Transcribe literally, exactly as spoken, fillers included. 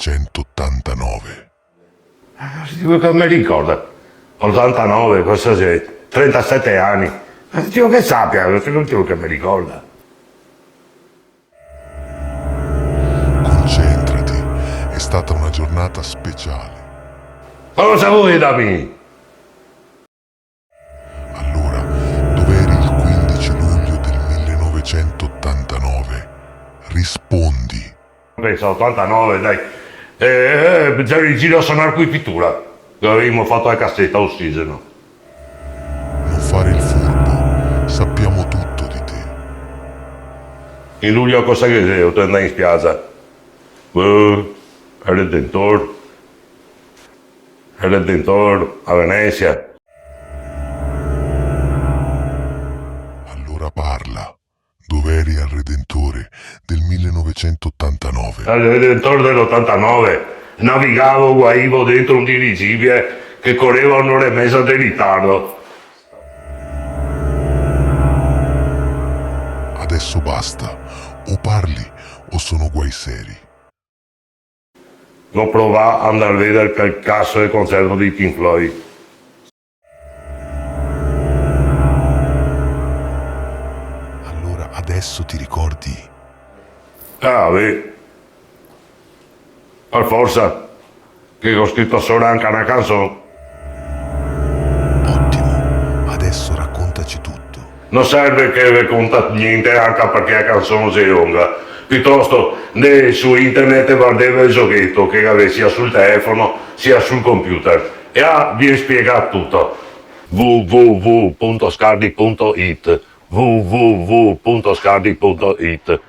millenovecentottantanove. Ma cosa ti vol che me ricorda? Otantanove, cosa xe? Trentasete ani. Ma cosa ti vol che sapia? Cosa ti vol che me ricorda? Concentrati, è stata una giornata speciale. Ma cosa vuoi da me? Allora, dov'eri il quindici luglio del millenovecentottantanove? Rispondi. Pensa, otantanove, dai. Eh, eh, gero in giro a sonar coi Pittura, che gavevimo fato la caseta Ossigeno. Non fare il furbo, sappiamo tutto di te. In luglio cosa che xe? Te ndai in spiagia? Eh, el Redentor. El Redentor a Venesia. Allora parla. Dov'eri al Redentore del millenovecentottantanove? Al Redentor dell'otantanove navigavo, guaivo dentro un dirigibile che coreva un'ora e meza de ritardo. Adesso basta, o parli o sono guai seri. Go provà a ndar a vedar quel caso de concerto dei Pink Floyd. Allora, adesso ti ricordi? Ah, beh. Par forsa, che go scrito sora anca na canson. Ottimo, adesso raccontaci tutto. No serve che ve conta gnente, anca parché la canson xe longa. Pitosto, ndè su internet e vardeve el zogheto che gavè sia sul telefono sia sul computer. E là vien spiegà tuto. W W W punto scardi punto it, w w w punto scardi punto it.